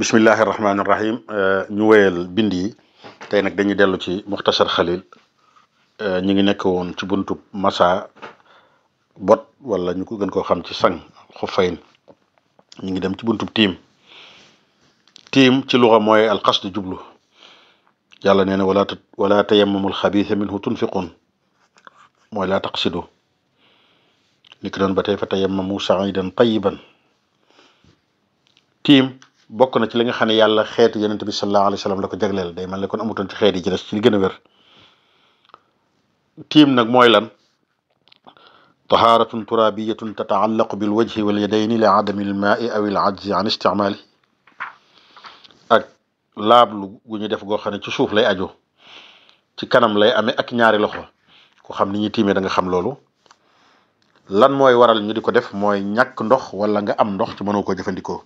bismillahi rahmaani rahim ñu wéyal bind yi tey nag dañuy dellu ci muxtasar xalil ñu ngi nekk woon ci buntu masa bot wala ñu ko gën koo xam ci sang xufayn ñu ngi dem ci buntu tiim ci luxa mooy alqasd jublu yàlla nee na wala tayammamul xabiisa minhu tunfiqun mooy laa taqsidu ni ki doon ba tey fa tayammamu saidan tayiban tiim bokk na ci li nga xam ne yàlla xeetu yonente bi sallallahu alayhi wa sallam la ko jagleel day mel ne kon amutoon ci xeet yi ci des ci li gën a wér tiim nag mooy lan taharatun turabiyatun tataallaqu bil wajhi wal yadayni li adami al maai aw al ajzi an isticmaali ak laablu gu ñu def goo xam ne ci suuf lay aju ci kanam lay amee ak ñaari loxo ko xam ni ñuy tiimee da nga xam loolu lan mooy waral ñu di ko def mooy ñàkk ndox wala nga am ndox ci mënoo koo jëfandikoo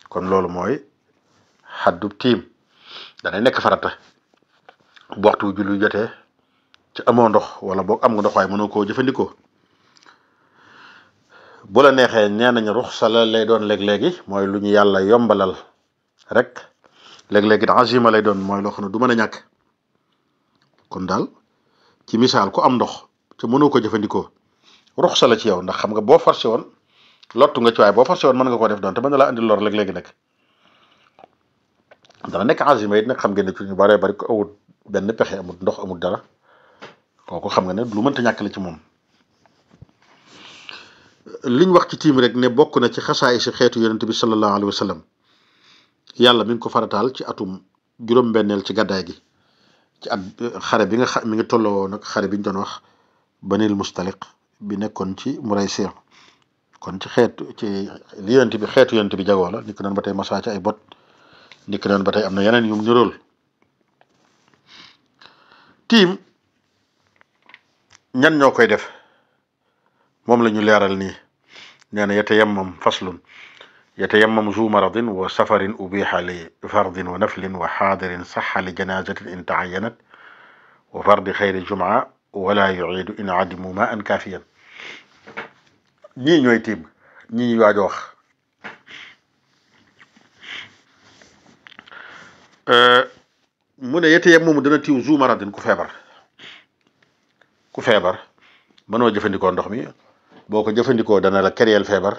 kon loolu mooy xaddu tiim danay nekk farata bu waxtu julli jotee ci amoo ndox wala boog am nga ndox waaye mënoo koo jëfandikoo bu la neexee nee nañ ruxsa la lay doon léeg-léegi mooy lu ñu yàlla yombalal rek léeg-léegi it azima lay doon mooy loo xam ne du mën a ñàkk kon daal ci misaal ku am ndox te mënoo ko jëfandikoo ruxsa la ci yow ndax xam nga boo forcé woon lottu nga ci waaye boo forcé woon mën nga koo def doon te mën na laa andi lor léeg-léegi nag dana nekk azima it nag xam ngeen ne ci ñu baree bari ko awut benn pexe amut ndox amut dara kooku xam nga ne lu mënta ñàkk la ci moom liñ wax ci tiim rek ne bokk na ci xasaay si xeetu yonente bi sallallahu alayhi wa sallam yàlla mi ngi ko farataal ci atum juróom-benneel ci gàddaay gi ci at xare bi nga mi ngi tolloo nag xare bi ñu doon wax banil mustaliq bi nekkoon ci Muraysi kon ci xeetu ci li yonent bi xeetu yonent bi jagoo la ni ko doon ba tey masaa ci ay bot ni ko doon ba tey am na yeneen yu mu nirool tiim ñan ñoo koy def moom la ñu leeral nii nee na yatayammam faslun yatayammam zu maradin wa safarin ubiha li fardin wa naflin wa xaadirin saxa li janazatin in taayanat wa fardi xayri jumaa wala yuidu in adimu ma an kaafiyan ñii ñooy tiim ñii ñu waaj a wax mu ne yeteyam moomu dana tiw zu maradin ku feebar mënoo jëfandikoo ndox mi boo ko jëfandikoo dana la kereel feebar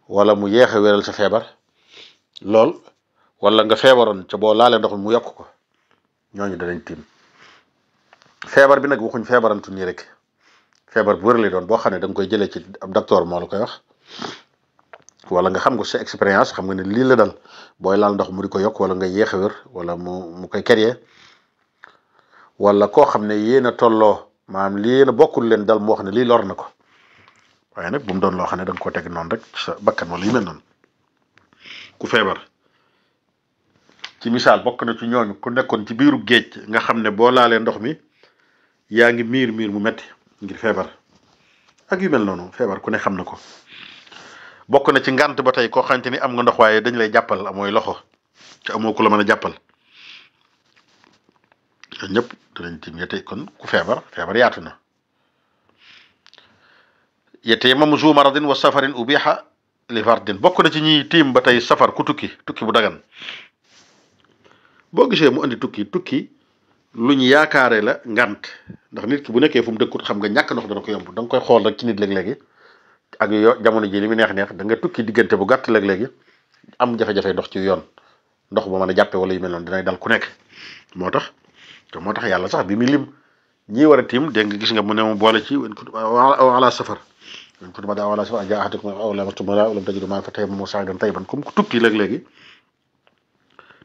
wala mu yeex a wéral sa feebar lool wala nga feebaroon ca boo laalee ndox mi mu yokk ko ñooñu danañ tiim feebar bi nag waxuñ feebarantu nii rek feebar bu wér lay doon boo xam ne da nga koy jëlee ci ab docteur moo la koy wax wala nga xam nga sa expérience xam nga ne lii la dal booy laal ndox mu di ko yokk wala nga yéex a wér wala mu koy keree wala koo xam ne yéen a tolloo maanaam lii yéen a bokkul leen dal mu wax ne lii lor na ko waaye nag bu mu doon loo xam ne da nga ko teg noonu rek sa bakkan wala yu mel noonu ku feebar ci misaal bokk na ci ñooñu ku nekkoon ci biiru géej nga xam ne boo laalee ndox mi yaa ngi miir mu metti ngir feebar ak yu mel noonu feebar ku ne xam na ko bokk na ci ngànt ba tey koo xamante ni am nga ndox waaye dañ lay jàppal amooy loxo te amoo ku la mën a jàppal ñëpp danañ tiim yete kon ku feebar yaatu na yete mam zu maradin wa safarin ubiha li fardin bokk na ci ñiy tiim ba tey safar ku tukki bu dagan boo gisee mu andi tukki lu ñu yaakaare la ngant ndax nit ki bu nekkee fu mu dëkkut xam nga ñàkk ndox dana ko yomb da nga koy xool rek ci nit léeg-léegi ak jamono ji li mu neex da nga tukki diggante bu gàtt léeg-léegi am jafe-jafe ndox ci yoon ndox ba mën a jàppe wala yu mel noonu dinay dal ku nekk moo tax yàlla sax bi mu lim ñii war a tiim dégg nga gis nga mu ne mu boole ci ala safar wen kutuma daa wala safar jaa ahadakum aw lamastum maa lam tajidu maa fatayammamu sa'idan tayyiban comme tukki léeg-léegi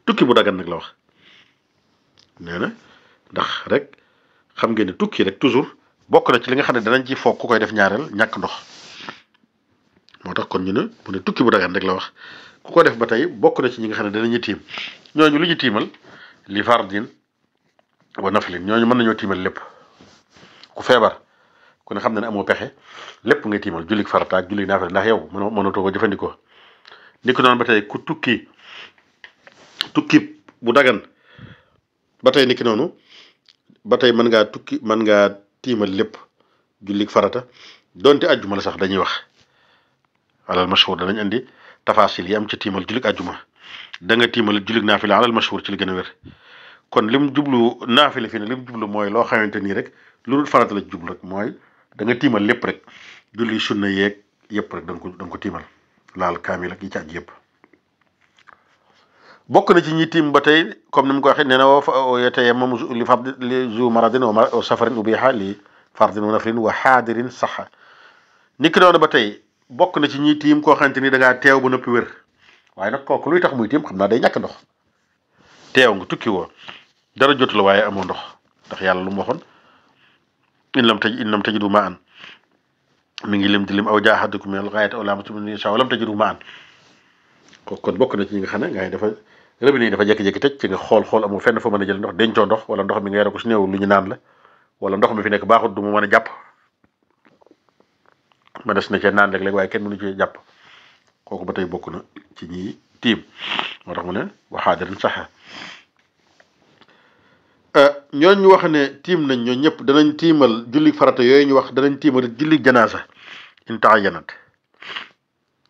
tukki bu dagan nag la wax nee na ndax rek xam ngeen ne tukki rek toujours bokk na ci li nga xam ne danañ ci foog ku koy def ñaareel ñàkk ndox moo tax kon ñu ne mu ne tukki bu dagan rek la wax ku ko def ba tey bokk na ci ñi nga xam ne danañu tiim ñooñu lu ñu tiimal li fardin wa naflin ñooñu mën nañoo tiimal lépp ku feebar ku ne xam ne amoo pexe lépp ngay tiimal julli farata ak julli naafila ndax yow mënatoo ko jëfandikoo ni ko noonu ba tey ku tukki bu dagan ba tey niki noonu ba tey mën ngaa tiimal lépp jullik farata donte ajjuma la sax dañuy wax alal mashhur danañ andi tafasil yi am ci tiimal jullik ajjuma da nga tiimal jullig naafila alal mashhur ci li gën a wér kon lim jublu naafila fi ne lim jublu mooy loo xamante nii rek lu dul farata la jublu rek mooy da nga tiimal lépp rek julli sunna yeeg yëpp rek da nga ko tiimal laal kaamil ak yi ci aj yëpp bokk na ci ñi tiim ba tey comme ni mu ko waxee nee na woo yatayammam li fard li zu maradin wa safarin ubiha li fardin wa naflin wa xaadirin saxa niki noonu ba tey bokk na ci ñi tiim koo xamante ni da ngaa teew ba noppi wér waaye nag kooku luy tax muy tiim xam naa day ñàkk ndox teew nga tukki woo dara jotu la waaye amoo ndox ndax yàlla lu mu waxoon in lam tajidu ma an mi ngi lim di lim aw jaaxadukum minal ghaayati aw lamastum nisaa wa lam tajidu ma an kon bokk na ci ñi nga xam ne nga dafa robinet yi dafa jékki-jékki tëj ci nga xool amul fenn fa mën a jël ndox dencoo ndox wala ndox mi nga yore ko si néew lu ñu naan la wala ndox mi fi nekk baaxut du mu mën a jàpp ma des na cee naan léeg-léeg waaye kenn mënu ci jàpp kooku ba tey bokk na ci ñi tiim moo tax mu ne waxaadirin saxa ñooñu wax ne tiim nañ ñoo ñëpp danañ tiimal julli farata yooyu ñu wax danañ tiimal julli janaasa intaayanat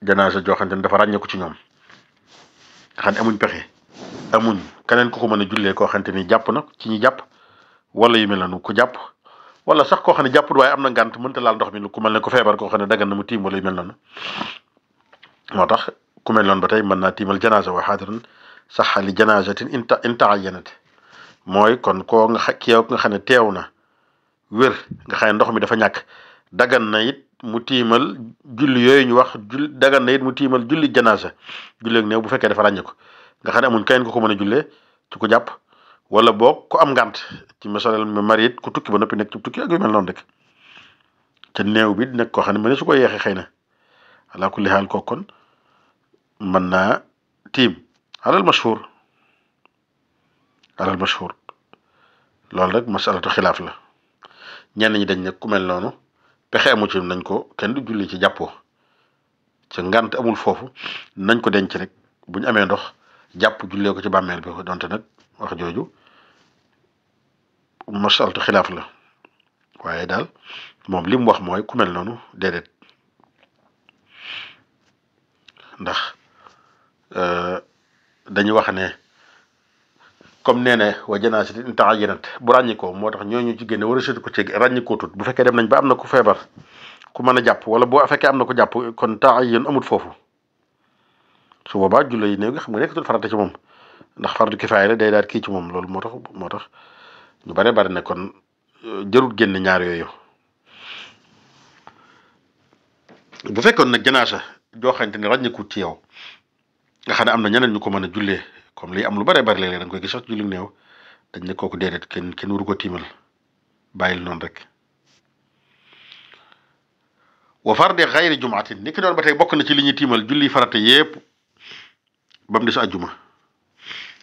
janaasa joo xamante ne dafa ràññeeku ci ñoom nga xam ne amuñ pexe amuñ keneen ku ko mën a jullee koo xamante ni jàpp na ci ñi jàpp wala yu mel noonu ku jàpp wala sax koo xam ne jàpput waaye am na ngànt mënta laal ndox mi ku mel ne ku feebar koo xam ne daggan na mu tiim wala yu mel noonu moo tax ku mel noonu ba tey mën naa tiimal janaasa wa xaadirun saxa li janaasatin intaayanat mooy kon koo nga xam ne teew na wér nga xam ne ndox mi dafa ñàkk dagan na it mu tiimal julli yooyu ñu wax dagan na it mu tiimal julli janaasa julleeg néew bu fekkee dafa ràññe ko nga xam ne amuñ keneen ko mën a jullee ci ko jàpp wala boog ku am ngànt ci masalal marit ku tukki ba noppi nekk ci tukki ak yu mel noonu rek te néew bi nekk koo xam ne mën su ko yeexee xëy na ala kulli xaal kooku kon mën naa tiim alal mashhur loolu rek masalatu xilaaf la ñenn ñi dañ ne ku mel noonu pexe amu ci nañ ko kenn du julli ci jàppoo ca ngànt amul foofu nañ ko denc rek bu ñu amee ndox jàpp jullee ko ci bàmmeel bi donte nag wax jooju masalatu xilaaf la waaye daal moom li mu wax mooy ku mel noonu déedéet ndax dañu wax ne comme nee na wa janaasatin intaayanat bu ràññikoo moo tax ñooñu ci génne war a seetu ko ci ràññikoo tut bu fekkee dem nañ ba am na ku feebar ku mën a jàpp wala boo fekkee am na ko jàpp kon taayan amut foofu su boobaa julle yi néew nga xam nga nekkatul farata ci moom ndax fardu kifaaya la day daal kii ci moom loolu moo tax ñu bari ne kon jarut génn ñaar yooyu bu fekkoon nag janaasa joo xamante ne ràññikut ci yow nga xam ne am na ñeneen ñu ko mën a jullee comme lii am lu bari léeg-léeg da nga koy gis sax julli néew dañ ne kooku déedéet kenn waru ko tiimal bàyyil noonu rek wa farde xayri jumaatin ni ki doon ba tey bokk na ci li ñuy tiimal julli farata yépp ba mu des ajjuma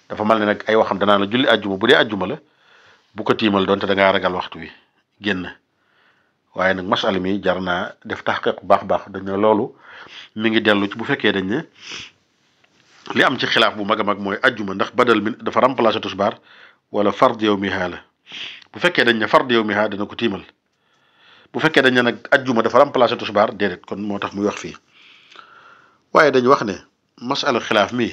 dafa mal ne nag ay waxam danaa la julli ajjuma bu dee ajjuma la bu ko tiimal doonte da ngaa ragal waxtu wi génn waaye nag masala mi jar naa def taxqiq baax dañ ne loolu mi ngi dellu ci bu fekkee dañ ne li am ci xilaaf bu mag a mag mooy ajjuma ndax badal mi dafa remplacer tusbaar wala fard yawmiha la bu fekkee dañ ne fard yawmiha dana ko tiimal bu fekkee dañ ne nag ajjuma dafa remplacer tusbaar déedéet kon moo tax muy wax fii waaye dañu wax ne masala xilaaf mi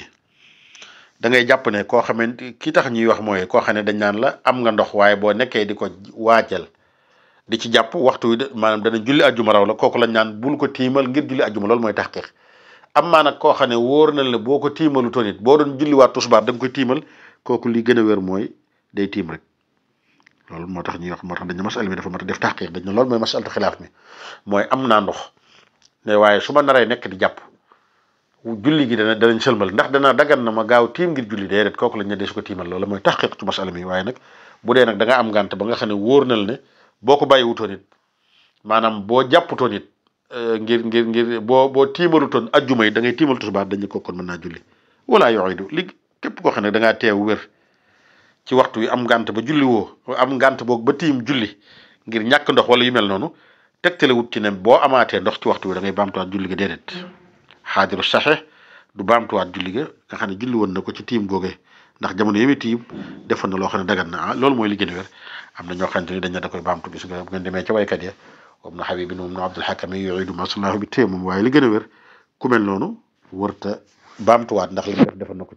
da ngay jàpp ne koo xamante ki tax ñuy wax mooy koo xam ne dañ naan la am nga ndox waaye boo nekkee di ko waajal di ci jàpp waxtu wi maanaam dana julli ajjuma raw la kooku lañ naan bul ko tiimal ngir julli ajjuma loolu mooy taxqiq am maa nag koo xam ne wóor na la boo ko tiimalu toon it boo doon julliwaat tusbaar da nga koy tiimal kooku li gën a wér mooy day tiim rek loolu moo tax ñuy wax moo tax dañ ne masal mi dafa mat a def taxqiq dañ ne loolu mooy masalatu xilaaf mi mooy am naa ndox ne waaye su ma naree nekk di jàpp julli gi danañ sëlmal ndax dana dagan na ma gaaw tiim ngir julli déedéet kooku lañ ne dee su ko tiimal loolu mooy taxqiq ci masala mi waaye nag bu dee nag da nga am ngànt ba nga xam ne wóor na la ne boo ko bàyyi wutoon it maanaam boo jàpputoon it ngir boo tiimalutoon ajjuma yi da ngay tiimal tusbaar dañu ko kon mën naa julli wala yooyu li képp koo xam ne da ngaa teew wér ci waxtu wi am ngànt ba julli woo am ngànt boog ba tiim julli ngir ñàkk ndox wala yu mel noonu tegtale wut ci ne boo amaatee ndox ci waxtu wi da ngay baamtuwaat julli ga déedéet xaadiru saxe du baamtuwaat julli ga nga xam ne julli woon na ko ci tiim googe ndax jamono yi muy tiim defoon na loo xam ne dagan na loolu mooy li gën a wér am na ñoo xamante ni dañ ne da koy baamtu gis nga bu ngeen demee ca waykat ya wam na xabibin moom na abdul xakam yi yuidu ma sallahu bi téye moom waaye li gën a wér ku mel noonu wërta baamtuwaat ndax li mu def defoon na ko